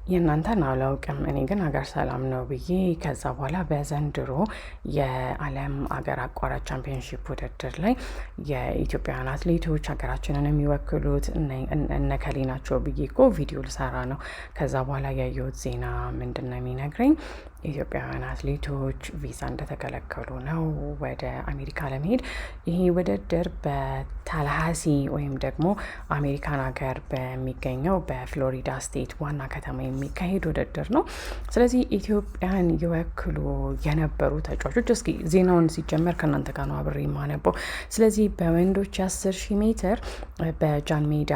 የእናንተን አላውቅም። እኔ ግን ሀገር ሰላም ነው ብዬ ከዛ በኋላ በዘንድሮ የዓለም አገር አቋራጭ championship ውድድር ላይ የኢትዮጵያውያን አትሌቶች ሀገራችንን የሚወክሉት እነከሌ ናቸው ብዬ እኮ ቪዲዮ ልሰራ ነው። ከዛ በኋላ ያየሁት ዜና ምንድን ነው የሚነግረኝ? ኢትዮጵያውያን አትሌቶች ቪዛ እንደተከለከሉ ነው ወደ አሜሪካ ለመሄድ። ይሄ ውድድር በታላሃሲ ወይም ደግሞ አሜሪካን ሀገር በሚገኘው በፍሎሪዳ state ዋና ከተማ የሚካሄድ ውድድር ነው። ስለዚህ ኢትዮጵያን ይወክሉ የነበሩ ተጫዋቾች፣ እስኪ ዜናውን ሲጀመር ከእናንተ ጋር ነው አብሬ የማነበው። ስለዚህ በወንዶች የ10,000 ሜትር በጃን ሜዳ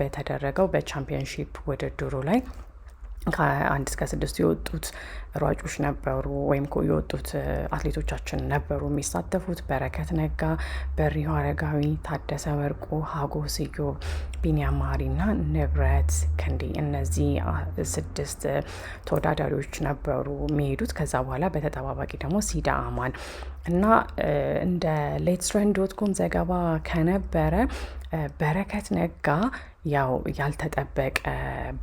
በተደረገው በ championship ውድድሩ ላይ ከ1 እስከ 6 የወጡት ሯጮች ነበሩ ወይም የወጡት አትሌቶቻችን ነበሩ የሚሳተፉት። በረከት ነጋ፣ በሪሁ አረጋዊ፣ ታደሰ ወርቁ፣ ሀጎስ ኢዮብ፣ ቢኒያም መሀሪ እና ንብረት ክንዴ፣ እነዚህ ስድስት ተወዳዳሪዎች ነበሩ የሚሄዱት። ከዛ በኋላ በተጠባባቂ ደግሞ ሲዳ አማን። እና እንደ LetsRun.com ዘገባ ከነበረ በረከት ነጋ ያው ያልተጠበቀ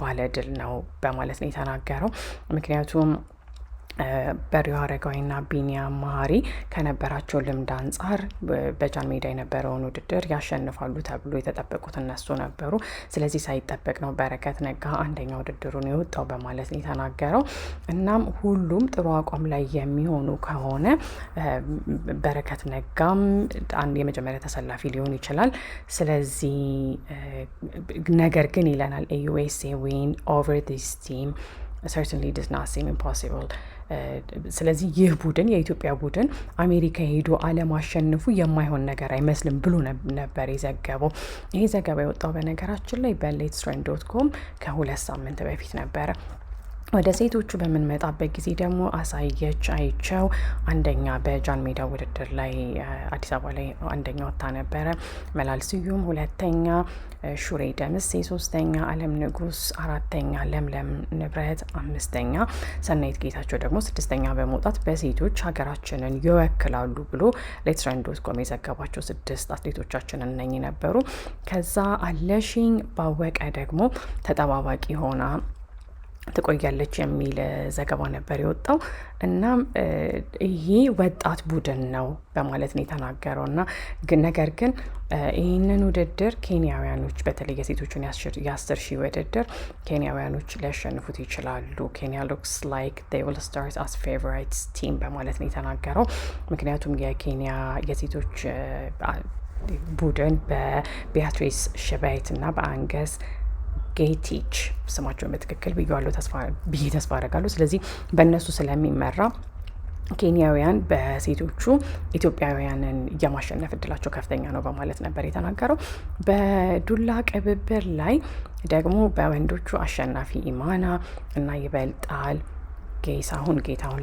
ባለድል ነው በማለት ነው የተናገረው። ምክንያቱም በሪሁ አረጋዊና ቢኒያም መሀሪ ከነበራቸው ልምድ አንጻር በጃን ሜዳ የነበረውን ውድድር ያሸንፋሉ ተብሎ የተጠበቁት እነሱ ነበሩ። ስለዚህ ሳይጠበቅ ነው በረከት ነጋ አንደኛ ውድድሩን የወጣው በማለት ነው የተናገረው። እናም ሁሉም ጥሩ አቋም ላይ የሚሆኑ ከሆነ በረከት ነጋም አንድ የመጀመሪያ ተሰላፊ ሊሆን ይችላል። ስለዚህ ነገር ግን ይለናል፣ "USA win over this team certainly does not seem impossible።" ስለዚህ ይህ ቡድን፣ የኢትዮጵያ ቡድን አሜሪካ ሄዶ አለማሸነፉ የማይሆን ነገር አይመስልም ብሎ ነበር የዘገበው። ይሄ ዘገባ የወጣው በነገራችን ላይ በ LetsRun.com ከ2 ሳምንት በፊት ነበረ። ወደ ሴቶቹ በምንመጣበት ጊዜ ደግሞ አሳየች አይቸው አንደኛ በጃን ሜዳ ውድድር ላይ አዲስ አበባ ላይ አንደኛ ወጥታ ነበረ። መላል ስዩም ሁለተኛ፣ ሹሬ ደምሴ ሶስተኛ፣ አለም ንጉስ አራተኛ፣ ለምለም ንብረት አምስተኛ፣ ሰናይት ጌታቸው ደግሞ ስድስተኛ በመውጣት በሴቶች ሀገራችንን ይወክላሉ ብሎ LetsRun.com የዘገባቸው ስድስት አትሌቶቻችን እነኚህ ነበሩ። ከዛ አለሽኝ ባወቀ ደግሞ ተጠባባቂ ሆና ትቆያለች የሚል ዘገባ ነበር የወጣው። እናም ይሄ ወጣት ቡድን ነው በማለት ነው የተናገረው። እና ነገር ግን ይህንን ውድድር ኬንያውያኖች፣ በተለይ የሴቶቹን የ10,000 ውድድር ኬንያውያኖች ሊያሸንፉት ይችላሉ። "Kenya looks like they will start as favorites team" በማለት ነው የተናገረው። ምክንያቱም የኬንያ የሴቶች ቡድን በቢያትሪስ ቼቤት እና በአግነስ ጌቲች፣ ስማቸውን በትክክል ብዬዋለሁ ብዬ ተስፋ አደርጋለሁ። ስለዚህ በእነሱ ስለሚመራ ኬንያውያን በሴቶቹ ኢትዮጵያውያንን የማሸነፍ እድላቸው ከፍተኛ ነው በማለት ነበር የተናገረው። በዱላ ቅብብል ላይ ደግሞ በወንዶቹ አሸናፊ ኢማና እና ይበልጣል ጌሳሁን፣ ጌታሁን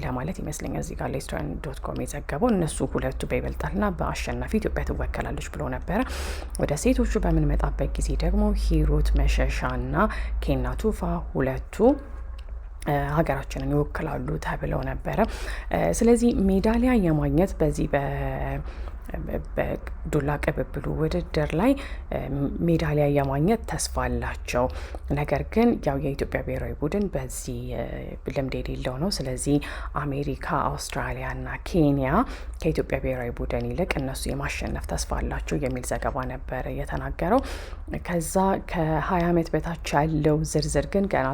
ለማለት ይመስለኛል እዚህ ጋር LetsRun.com የዘገበው፣ እነሱ ሁለቱ በይበልጣልና በአሸናፊ ኢትዮጵያ ትወከላለች ብሎ ነበረ። ወደ ሴቶቹ በምንመጣበት ጊዜ ደግሞ ሂሩት መሸሻና ኬና ቱፋ ሁለቱ ሀገራችንን ይወክላሉ ተብለው ነበረ። ስለዚህ ሜዳሊያ የማግኘት በዚህ በዱላ ቅብብሉ ውድድር ላይ ሜዳሊያ የማግኘት ተስፋ አላቸው። ነገር ግን ያው የኢትዮጵያ ብሔራዊ ቡድን በዚህ ልምድ የሌለው ነው። ስለዚህ አሜሪካ፣ አውስትራሊያ እና ኬንያ ከኢትዮጵያ ብሔራዊ ቡድን ይልቅ እነሱ የማሸነፍ ተስፋ አላቸው የሚል ዘገባ ነበር የተናገረው። ከዛ ከ20 ዓመት በታች ያለው ዝርዝር ግን ገና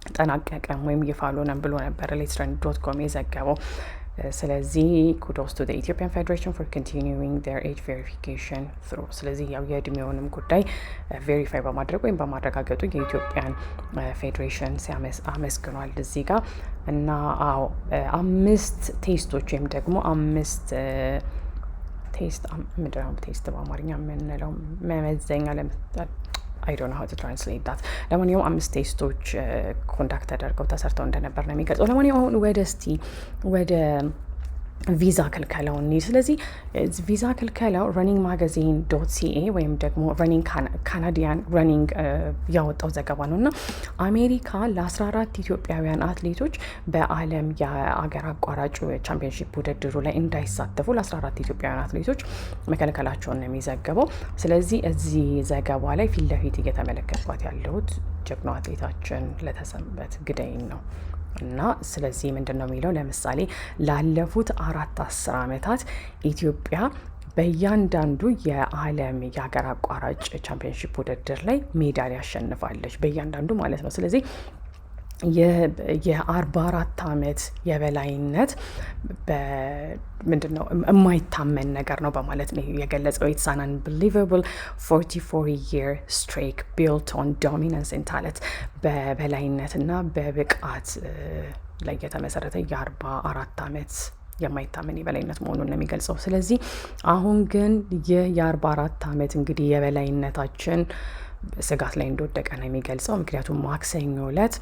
አልተጠናቀቀም ወይም ይፋ አልሆነም ብሎ ነበር LetsRun.com የዘገበው። ስለዚህ "Kudos to Ethiopian Federation for continuing their age verification through።" ስለዚህ ያው የእድሜውንም ጉዳይ verify በማድረግ ወይም በማረጋገጡ የኢትዮጵያን ፌዴሬሽን አመስግኗል እዚህ ጋር። እና አዎ፣ አምስት test ኦች ወይም ደግሞ አምስት test፣ ምንድነው test በአማርኛ የምንለው? መመዘኛ፣ I don't know how to translate that። ለማንኛውም አምስት test ኦች conduct ተደርገው ተሰርተው እንደነበር ነው የሚገልጸው። ለማንኛውም አሁን ወደ እስቲ ወደ ቪዛ ክልከላውን። ስለዚህ ቪዛ ክልከላው runningmagazine.ca ወይም ደግሞ Running Canadian Running ያወጣው ዘገባ ነው። እና አሜሪካ ለ14 ኢትዮጵያውያን አትሌቶች በዓለም የአገር አቋራጭ championship ውድድሩ ላይ እንዳይሳተፉ ለ14 ኢትዮጵያውያን አትሌቶች መከልከላቸውን ነው የሚዘግበው። ስለዚህ እዚህ ዘገባ ላይ ፊት ለፊት እየተመለከትኳት ያለሁት ጀግናው አትሌታችን ለተሰንበት ግደይን ነው። እና ስለዚህ ምንድን ነው የሚለው? ለምሳሌ ላለፉት 4 አስር ዓመታት ኢትዮጵያ በእያንዳንዱ የዓለም የሀገር አቋራጭ championship ውድድር ላይ ሜዳሊያ አሸንፋለች፣ በእያንዳንዱ ማለት ነው። ስለዚህ የ44 ዓመት የበላይነት ምንድን ነው፣ የማይታመን ነገር ነው በማለት ነው የገለጸው። "It's an unbelievable 44 year streak built on dominance and talent።" በበላይነትና በብቃት ላይ የተመሰረተ የ44 ዓመት የማይታመን የበላይነት መሆኑን ነው የሚገልጸው። ስለዚህ አሁን ግን ይህ የ44 ዓመት እንግዲህ የበላይነታችን ስጋት ላይ እንደወደቀ ነው የሚገልጸው። ምክንያቱም ማክሰኞ ዕለት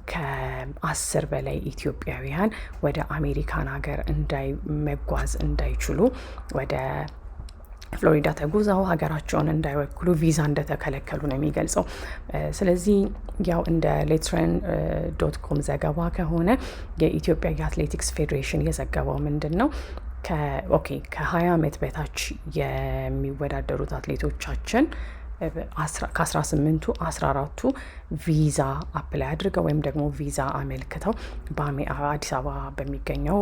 ከ10 በላይ ኢትዮጵያውያን ወደ አሜሪካን ሀገር መጓዝ እንዳይችሉ፣ ወደ ፍሎሪዳ ተጉዘው ሀገራቸውን እንዳይወክሉ ቪዛ እንደተከለከሉ ነው የሚገልጸው። ስለዚህ ያው እንደ LetsRun.com ዘገባ ከሆነ የኢትዮጵያ የአትሌቲክስ ፌዴሬሽን የዘገበው ምንድን ነው? Okay፣ ከ20 ዓመት በታች የሚወዳደሩት አትሌቶቻችን ከ18ቱ 14ቱ ቪዛ apply አድርገው ወይም ደግሞ ቪዛ አመልክተው አዲስ አበባ በሚገኘው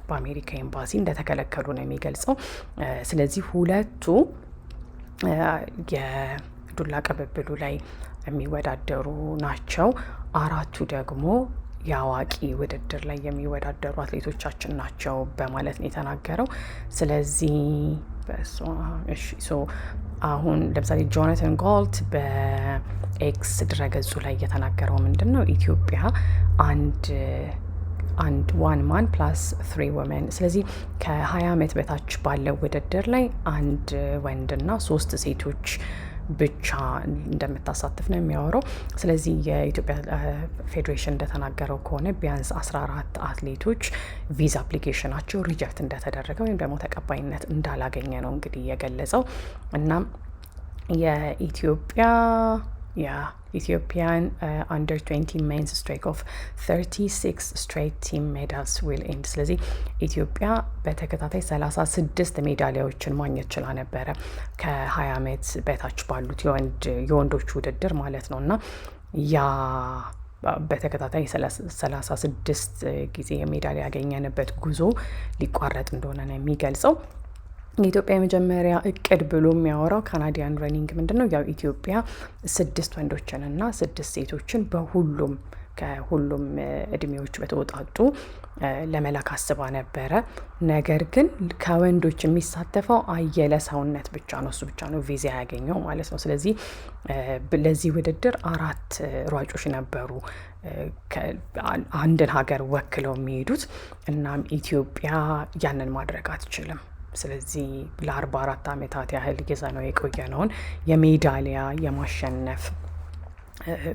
በአሜሪካ ኤምባሲ እንደተከለከሉ ነው የሚገልጸው። ስለዚህ ሁለቱ የዱላ ቅብብሉ ላይ የሚወዳደሩ ናቸው። አራቱ ደግሞ የአዋቂ ውድድር ላይ የሚወዳደሩ አትሌቶቻችን ናቸው በማለት ነው የተናገረው። ስለዚህ እሺ፣ so አሁን ለምሳሌ ጆናታን ጎልት በኤክስ ድረገጹ ላይ የተናገረው ምንድን ነው? ኢትዮጵያ አንድ one man plus three women። ስለዚህ ከ20 ዓመት በታች ባለው ውድድር ላይ አንድ ወንድና ሶስት ሴቶች ብቻ እንደምታሳትፍ ነው የሚያወራው። ስለዚህ የኢትዮጵያ ፌዴሬሽን እንደተናገረው ከሆነ ቢያንስ 14 አትሌቶች ቪዛ application ኣቸው reject እንደተደረገ ወይም ደግሞ ተቀባይነት እንዳላገኘ ነው እንግዲህ የገለጸው። እናም የኢትዮጵያ Ethiopian under 20 men's streak of 36 straight team medals will end። ስለዚህ ኢትዮጵያ በተከታታይ 36 ሜዳሊያዎችን ማግኘት ችላ ነበረ ከ20 ዓመት በታች ባሉት የወንዶች ውድድር ማለት ነው። እና ያ በተከታታይ 36 ጊዜ ሜዳሊያ ያገኘንበት ጉዞ ሊቋረጥ እንደሆነ ነው የሚገልጸው። የኢትዮጵያ የመጀመሪያ እቅድ ብሎ የሚያወራው Canadian Running ምንድን ነው? ያው ኢትዮጵያ ስድስት ወንዶችን እና ስድስት ሴቶችን በሁሉም ከሁሉም እድሜዎች በተወጣጡ ለመላክ አስባ ነበረ። ነገር ግን ከወንዶች የሚሳተፈው አየለ ሰውነት ብቻ ነው። እሱ ብቻ ነው ቪዛ ያገኘው ማለት ነው። ስለዚህ ለዚህ ውድድር አራት ሯጮች ነበሩ አንድን ሀገር ወክለው የሚሄዱት። እናም ኢትዮጵያ ያንን ማድረግ አትችልም። ስለዚህ ለ44 ዓመታት ያህል ይዘነው የቆየነውን የሜዳሊያ የማሸነፍ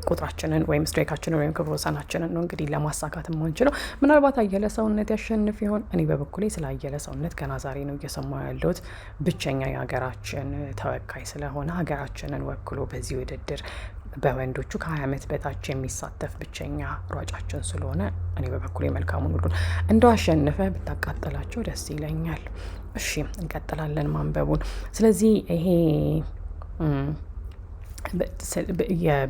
ቁጥራችንን ወይም streak ኣችንን ወይም ክብረ ወሰናችንን ነው እንግዲህ ለማሳካት የማንችለው። ምናልባት አየለ ሰውነት ያሸንፍ ይሆን? እኔ በበኩሌ ስለ አየለ ሰውነት ገና ዛሬ ነው እየሰማሁ ያለሁት። ብቸኛ የሀገራችን ተወካይ ስለሆነ፣ ሀገራችንን ወክሎ በዚህ ውድድር በወንዶቹ ከ20 ዓመት በታች የሚሳተፍ ብቸኛ ሯጫችን ስለሆነ እኔ በበኩሌ መልካሙን ሁሉ፣ እንደው አሸንፈ ብታቃጥላቸው ደስ ይለኛል። እሺ፣ እንቀጥላለን ማንበቡን። ስለዚህ ይሄ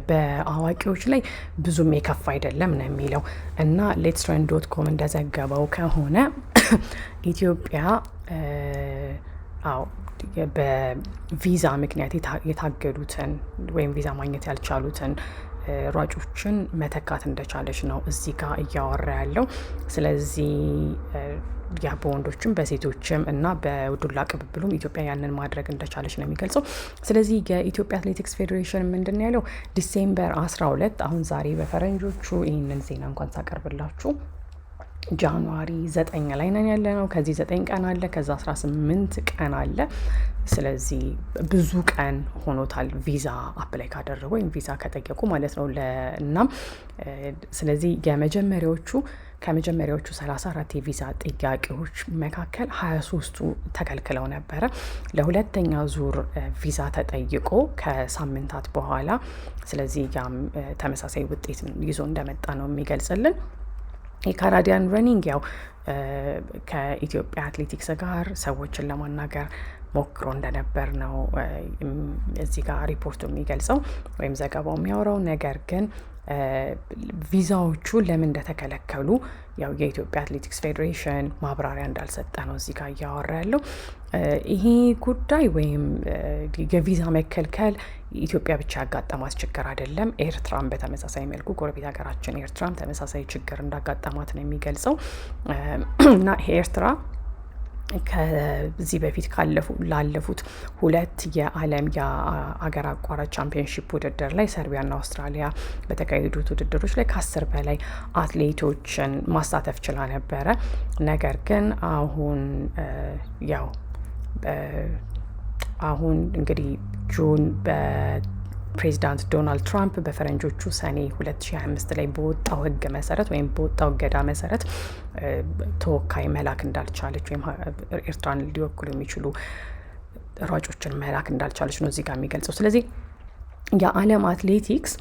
በአዋቂዎች ላይ ብዙም የከፋ አይደለም ነው የሚለው። እና LetsRun.com እንደዘገበው ከሆነ ኢትዮጵያ አዎ በቪዛ ምክንያት የታገዱትን ወይም ቪዛ ማግኘት ያልቻሉትን ሯጮችን መተካት እንደቻለች ነው እዚህ ጋር እያወራ ያለው። ስለዚህ ያ በወንዶችም በሴቶችም እና በዱላ ቅብብሉም ኢትዮጵያ ያንን ማድረግ እንደቻለች ነው የሚገልጸው። ስለዚህ የኢትዮጵያ አትሌቲክስ ፌዴሬሽን ምንድን ነው ያለው? December 12፣ አሁን ዛሬ በፈረንጆቹ ይህንን ዜና እንኳን ሳቀርብላችሁ January 9 ላይ ነን ያለነው። ከዚህ 9 ቀን አለ፣ ከዛ 18 ቀን አለ። ስለዚህ ብዙ ቀን ሆኖታል ቪዛ apply ካደረጉ ወይም ቪዛ ከጠየቁ ማለት ነው። እና ስለዚህ ከመጀመሪያዎቹ 34 የቪዛ ጥያቄዎች መካከል 23ቱ ተከልክለው ነበረ። ለሁለተኛ ዙር ቪዛ ተጠይቆ ከሳምንታት በኋላ፣ ስለዚህ ያም ተመሳሳይ ውጤት ይዞ እንደመጣ ነው የሚገልጽልን። የ Canadian Running ያው ከኢትዮጵያ አትሌቲክስ ጋር ሰዎችን ለማናገር ሞክሮ እንደነበር ነው እዚህ ጋር ሪፖርቱ የሚገልጸው ወይም ዘገባው የሚያወራው። ነገር ግን ቪዛዎቹ ለምን እንደተከለከሉ ያው የኢትዮጵያ አትሌቲክስ ፌዴሬሽን ማብራሪያ እንዳልሰጠ ነው እዚህ ጋር እያወራ ያለው። ይሄ ጉዳይ ወይም የቪዛ መከልከል ኢትዮጵያ ብቻ ያጋጠማት ችግር አይደለም። ኤርትራም በተመሳሳይ መልኩ፣ ጎረቤት ሀገራችን ኤርትራም ተመሳሳይ ችግር እንዳጋጠማት ነው የሚገልጸው። እና ኤርትራ ከዚህ በፊት ላለፉት ሁለት የዓለም የአገር አቋራጭ championship ውድድር ላይ፣ ሰርቢያና አውስትራሊያ በተካሄዱት ውድድሮች ላይ ከ10 በላይ አትሌቶችን ማሳተፍ ችላ ነበረ። ነገር ግን አሁን ያው አሁን እንግዲህ June በፕሬዚዳንት ዶናልድ ትራምፕ በፈረንጆቹ ሰኔ 2025 ላይ በወጣው ሕግ መሰረት ወይም በወጣው እገዳ መሰረት ተወካይ መላክ እንዳልቻለች ወይም ኤርትራን ሊወክሉ የሚችሉ ሯጮችን መላክ እንዳልቻለች ነው እዚህ ጋር የሚገልጸው። ስለዚህ የዓለም አትሌቲክስ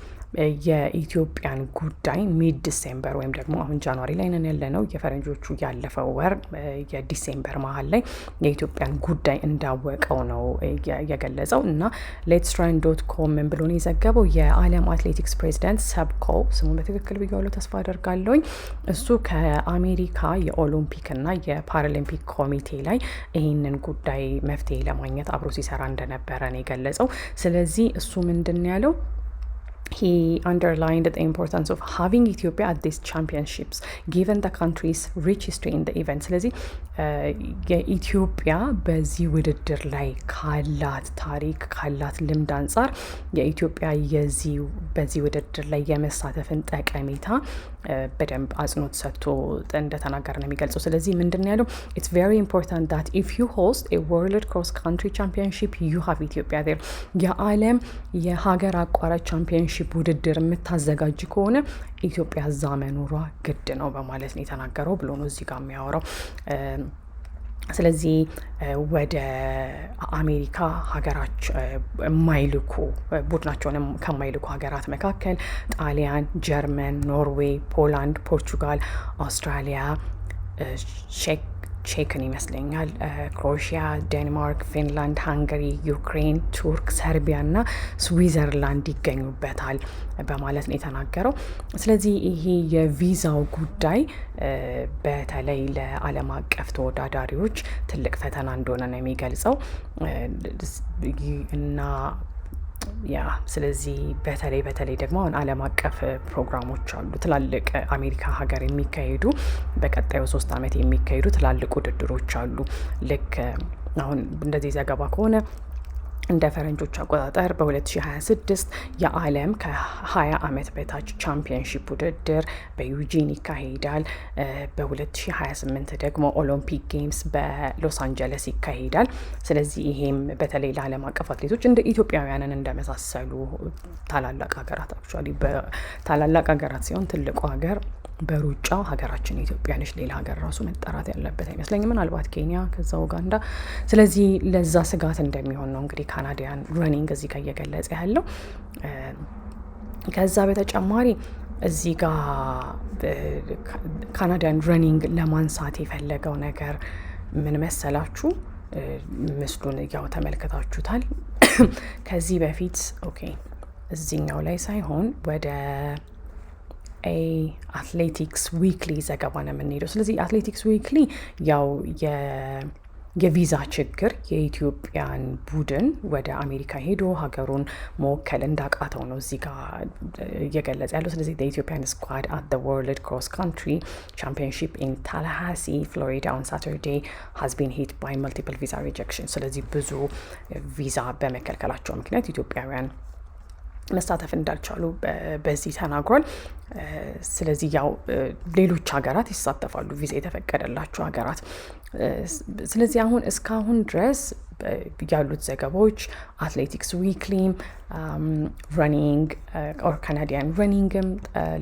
የኢትዮጵያን ጉዳይ mid December ወይም ደግሞ አሁን January ላይ ነን ያለነው፣ የፈረንጆቹ ያለፈው ወር የ December መሀል ላይ የኢትዮጵያን ጉዳይ እንዳወቀው ነው የገለጸው። እና LetsRun.com ምን ብሎ ነው የዘገበው? የዓለም አትሌቲክስ ፕሬዚደንት ሰፕ ኮ፣ ስሙን በትክክል ብያለሁ ተስፋ አደርጋለሁኝ፣ እሱ ከአሜሪካ የኦሎምፒክና የፓራሊምፒክ ኮሚቴ ላይ ይህንን ጉዳይ መፍትሄ ለማግኘት አብሮ ሲሰራ እንደነበረ ነው የገለጸው። ስለዚህ እሱ ምንድን ያለው? He underlined the importance of having Ethiopia at these championships, given the country's rich history in the event። ስለዚህ የኢትዮጵያ በዚህ ውድድር ላይ ካላት ታሪክ፣ ካላት ልምድ አንጻር የኢትዮጵያ በዚህ ውድድር ላይ የመሳተፍን ጠቀሜታ በደንብ አጽንኦት ሰጥቶ እንደተናገረ ነው የሚገልጸው። ስለዚህ ምንድን ነው ያለው? "It's very important that if you host a world cross country championship, you have Ethiopia there።" የዓለም የሀገር አቋራጭ championship ውድድር የምታዘጋጅ ከሆነ ኢትዮጵያ እዛ መኖሯ ግድ ነው በማለት ነው የተናገረው ብሎ ነው እዚህ ጋር የሚያወራው። ስለዚህ ወደ አሜሪካ ሀገራች የማይልኩ፣ ቡድናቸውን ከማይልኩ ሀገራት መካከል ጣሊያን፣ ጀርመን፣ ኖርዌይ፣ ፖላንድ፣ ፖርቹጋል፣ አውስትራሊያ፣ ቼክን ይመስለኛል፣ ክሮኤሽያ፣ ዴንማርክ፣ ፊንላንድ፣ ሃንጋሪ፣ ዩክሬን፣ ቱርክ፣ ሰርቢያ እና ስዊዘርላንድ ይገኙበታል በማለት ነው የተናገረው። ስለዚህ ይሄ የቪዛው ጉዳይ በተለይ ለዓለም አቀፍ ተወዳዳሪዎች ትልቅ ፈተና እንደሆነ ነው የሚገልጸው። እና yeah፣ ስለዚህ በተለይ በተለይ ደግሞ አሁን ዓለም አቀፍ ፕሮግራሞች አሉ፣ ትላልቅ አሜሪካ ሀገር የሚካሄዱ፣ በቀጣዩ 3 ዓመት የሚካሄዱ ትላልቅ ውድድሮች አሉ። ልክ አሁን እንደዚህ ዘገባ ከሆነ እንደ ፈረንጆች አቆጣጠር በ2026 የዓለም ከ20 ዓመት በታች championship ውድድር በዩጂን ይካሄዳል። በ2028 ደግሞ Olympic Games በሎስ አንጀለስ ይካሄዳል። ስለዚህ ይሄም በተለይ ለዓለም አቀፍ አትሌቶች እንደ ኢትዮጵያውያንን እንደመሳሰሉ ታላላቅ ሀገራት፣ actually በታላላቅ ሀገራት ሲሆን ትልቁ ሀገር በሩጫው ሀገራችን ኢትዮጵያ ነች። ሌላ ሀገር ራሱ መጠራት ያለበት አይመስለኝም። ምናልባት ኬንያ፣ ከዛ ኡጋንዳ። ስለዚህ ለዛ ስጋት እንደሚሆን ነው እንግዲህ Canadian Running እዚህ ጋር እየገለጸ ያለው። ከዛ በተጨማሪ እዚህ ጋር Canadian Running ለማንሳት የፈለገው ነገር ምን መሰላችሁ? ምስሉን ያው ተመልክታችሁታል። ከዚህ በፊት፣ okay፣ እዚህኛው ላይ ሳይሆን ወደ Athletics Weekly ዘገባ ነው የምንሄደው። ስለዚህ Athletics Weekly ያው የቪዛ ችግር የኢትዮጵያን ቡድን ወደ አሜሪካ ሄዶ ሀገሩን መወከል እንዳቃተው ነው እዚህ ጋር እየገለጸ ያለው። ስለዚህ "Ethiopian squad at the World Cross Country Championship in Tallahassee, Florida on Saturday has been hit by multiple visa rejection።" ስለዚህ ብዙ ቪዛ በመከልከላቸው ምክንያት ኢትዮጵያውያን መሳተፍ እንዳልቻሉ በዚህ ተናግሯል። ስለዚህ ያው ሌሎች ሀገራት ይሳተፋሉ፣ ቪዛ የተፈቀደላቸው ሀገራት። ስለዚህ አሁን እስካሁን ድረስ ያሉት ዘገባዎች Athletics Weekly ም፣ Running or Canadian Running ም፣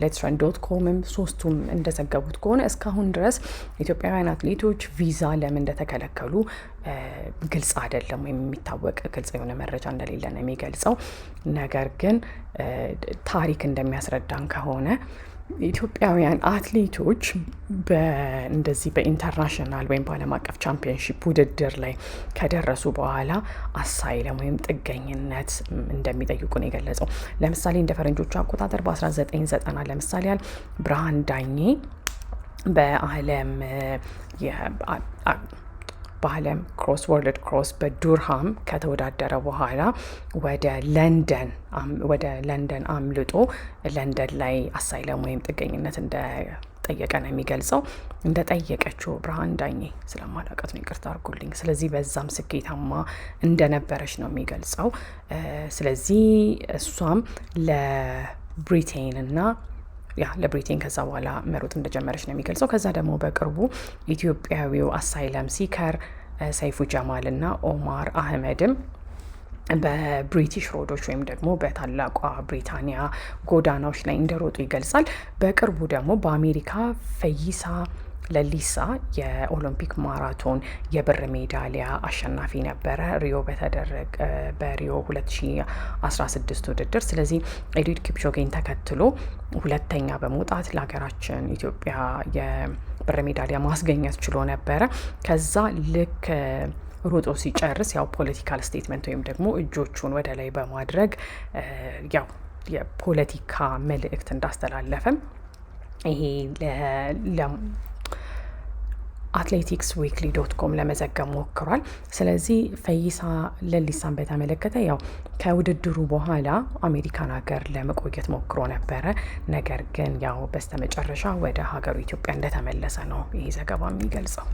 LetsRun.com ም ሶስቱም እንደዘገቡት ከሆነ እስካሁን ድረስ ኢትዮጵያውያን አትሌቶች ቪዛ ለምን እንደተከለከሉ ግልጽ አይደለም ወይም የሚታወቅ ግልጽ የሆነ መረጃ እንደሌለ ነው የሚገልጸው። ነገር ግን ታሪክ እንደሚያስረዳን ከሆነ ኢትዮጵያውያን አትሌቶች እንደዚህ በ international ወይም በዓለም አቀፍ championship ውድድር ላይ ከደረሱ በኋላ asylum ወይም ጥገኝነት እንደሚጠይቁ ነው የገለጸው። ለምሳሌ እንደ ፈረንጆቹ አቆጣጠር በ1990 ለምሳሌ ያህል ብርሃን ዳኜ በዓለም cross World Cross በዱርሃም ከተወዳደረ በኋላ ወደ ለንደን አምልጦ ለንደን ላይ asylum ወይም ጥገኝነት እንደጠየቀ ነው የሚገልጸው። እንደጠየቀችው ብርሃን ዳኜ ስለማላውቃት ነው፣ ይቅርታ አድርጉልኝ። ስለዚህ በዛም ስኬታማ እንደነበረች ነው የሚገልጸው። ስለዚህ እሷም ለብሪቴን እና ያ ለብሪቴን ከዛ በኋላ መሮጥ እንደጀመረች ነው የሚገልጸው። ከዛ ደግሞ በቅርቡ ኢትዮጵያዊው asylum seeker ሰይፉ ጀማል እና ኦማር አህመድም በ British road ኦች ወይም ደግሞ በታላቋ ብሪታንያ ጎዳናዎች ላይ እንደሮጡ ይገልጻል። በቅርቡ ደግሞ በአሜሪካ ፈይሳ ለሊሳ የኦሎምፒክ ማራቶን የብር ሜዳሊያ አሸናፊ ነበረ ሪዮ በተደረገ በሪዮ 2016 ውድድር። ስለዚህ ኤሊዩድ ኪፕቾጌን ተከትሎ ሁለተኛ በመውጣት ለሀገራችን ኢትዮጵያ የብር ሜዳሊያ ማስገኘት ችሎ ነበረ። ከዛ ልክ ሮጦ ሲጨርስ ያው political statement ወይም ደግሞ እጆቹን ወደ ላይ በማድረግ ያው የፖለቲካ መልእክት እንዳስተላለፈም ይሄ AthleticsWeekly.com ለመዘገብ ሞክሯል። ስለዚህ ፈይሳ ለሊሳን በተመለከተ ያው ከውድድሩ በኋላ አሜሪካን ሀገር ለመቆየት ሞክሮ ነበረ። ነገር ግን ያው በስተመጨረሻ ወደ ሀገሩ ኢትዮጵያ እንደተመለሰ ነው ይህ ዘገባ የሚገልጸው።